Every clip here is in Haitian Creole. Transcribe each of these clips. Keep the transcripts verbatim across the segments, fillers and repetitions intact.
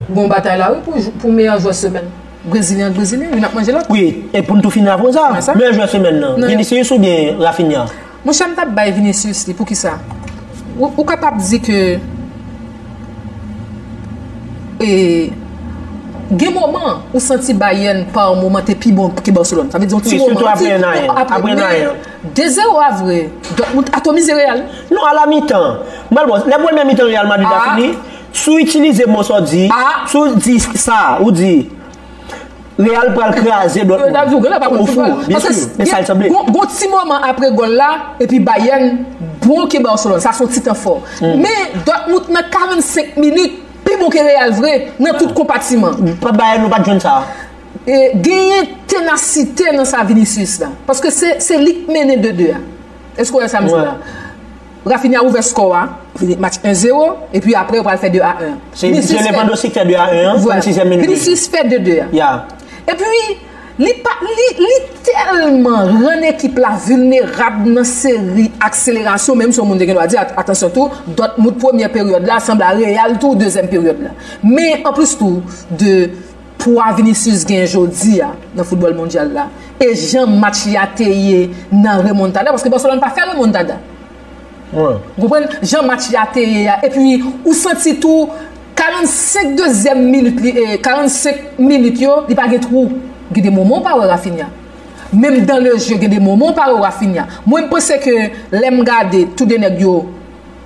Gon batay la wi pou, pou meyè jwè semèn. Brezilyen ak Brezilyen, youn ap manje lòt. Wi, e pou n tou fini avè sa. Meyè jwè semèn nan, Vinicius oubyen Raphinha? Monchè, m t ap bay Vinicius li. Poukisa? Ou, ou kapab di ke e, gen moman ou santi Bayern pa moman te pi bon ke Barcelone. Sa vle di yon ti moman. Wi, sitou apre Nayen. Apre Nayen. De zewo a vre. Dortmund atomize Real. Non, a la mitan. M pral bon, lè premye mitan Real Madrid la fini, si w itilize mo sa w di, si w di sa, ou di, Real pral kraze Dortmund. Ou fou, byen si, men sa l sanble. Gon, gon ti moman apre gòl la, epi Bayern bon ke Barcelone. Sa se yon ti tan fò. Men Dortmund nan karannsenk minit, pi bon ke Real vre, nan tout konpatiman. Bayern nou pa t jwenn sa. E, genyen tenasite nan sa Vinicius la. Paske se, se li k mennen de de a. Èske w wè sa m di la? Raphinha ouvè skò a, fini match en zéro, epi apre yo pral fè de a en. Se Lewandowski ki fè de a en an, trannsizyèm minit. Vinicius fè de de a. Epi, li pa, li, li tèlman rann ekip la vilnerab nan seri akselerasyon, menm si yon moun te gen dwa di, at-, atansyon tou, Dortmund premyè peryòd la sanble a Real tou dezyèm peryòd la. Men, anplis tou, de pwa Vinicius gen jodi a nan foutbòl mondyal la, e jan match ya te ye nan remontada, paske Barcelone pa fè remontada. Ou konprann? Jan match ya te ye a. Epi, ou santi tou, karannsenk dezyèm minit, li, e, karannsenk minit yo, li pa gen twou. Gen de moman ou pa wè Raphinha. Menm dans le jeu, gen de moman ou pa wè Raphinha. Mwen, m panse ke lè m gade tou de nèg yo,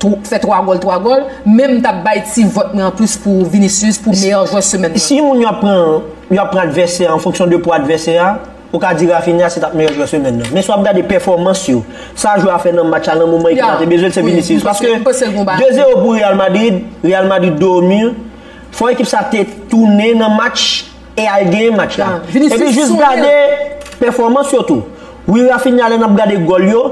tou, fè twa gòl, twa gòl, men m t ap bay ti vòt mwen anplis pou Vinicius, pou meyè jwè semèn nan. Si moun yo ap pran, yo ap pran advèsè an fonksyon de pwa advèsè a, ou ka di Raphinha se t ap meyè jwè semèn nan. Men si w ap gade pèfòmans yo, sa jwè a fè nan match la, nan moman ekip la te bezwen l, se Vinicius. Paske de zewo pou Real Madrid, Real Madrid do o mi, fò ekip sa te tounen nan match e al genyen match la. Epi jis gade pèfòmans yo tou. Wi, Raphinha, lè n ap gade gòl yo,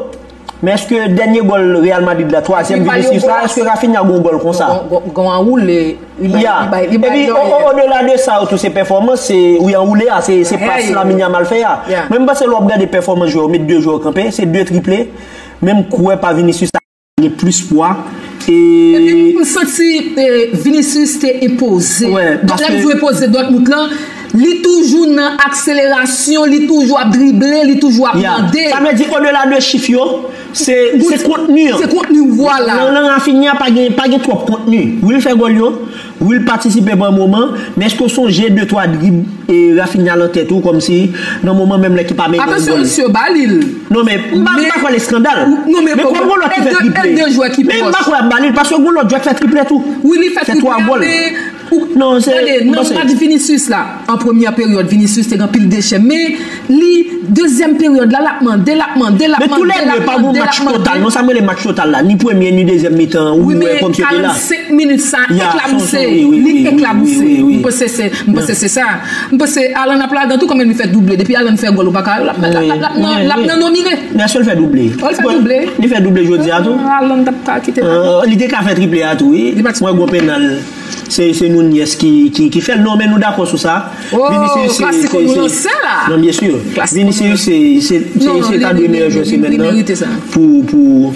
men èske dènye gòl Real Madrid la, twazyèm Vinicius la, èske Raphinha gon gòl konsa? Gon, gon, gon anwoule. Li bay, li bay, li bay. Epi, o, o, odela de sa yo tou, se pèfòmans, se, wi, anwoule a, se, se pas Lamine Yamal fè a. Men m panse lè w ap gade pèfòmans jwè yo, met de jwè yo kanpe, se de triple, men m kwè pa Vinicius la gen plis pwa. Epi m santi, e, Vinicius te enpoze. Lè m di enpoze Dortmund lan, li toujou nan akselerasyon, li toujou ap drible, li toujou ap mande. Sa vle di, odela de chif yo, se, se kontni an. Se kontni, vwala. Nan, nan Raphinha pa gen, pa gen twòp kontni. Wi, l fè gòl yo. Wi, l patisipe pa moman, men èske w sonje de twa drib, e, Raphinha nan tèt ou, kòmsi nan moman menm lè ki pa mete yon gòl? Atansyon, misye ba li l. Non, men m pa, m pa kwè l eskandal. Men kòm gon lòt ki fè triple. Men m pa kwè y ap ba li l, paske gon lòt jwè k fè triple tou. Wi, li fè triple a, men non, se, tande, nan match Vinicius la, an premyè peryòd, Vinicius te gen anpil dechè, men li, dezyèm peryòd la, l ap mande, l ap mande, l ap mande, l ap mande, l ap mande. Men tou lè de pa gon match total, non, sa m rele match total la, ni premye, ni dezyèm mitan, ou wè kòmsi yo te la. Wi, men karannsenk minit sa, eklabousen, li eklabousen. M panse se, m panse se sa. M panse Haaland ap ladan tou, kanmenm li fè double. Depi Haaland fè gòl, ou pa ka, l ap, l ap, l ap, l ap nan, l ap nan nomine. Men èske l fè double? Oh, l fè double. Li fè double jodi a tou? Haaland t ap ka kite la. Li te ka fè triple a tou, wi. Mwen gon pennal. Se, se Nunez ki, ki, ki fè l. Non, men nou dakò sou sa. Oh, Vinicius se, klasiko se, nou se, lanse la. Non, byen si. Vinicius se, se, se, se ta dwe meyè jwè semèn nan. Li merite sa. Pou, pou,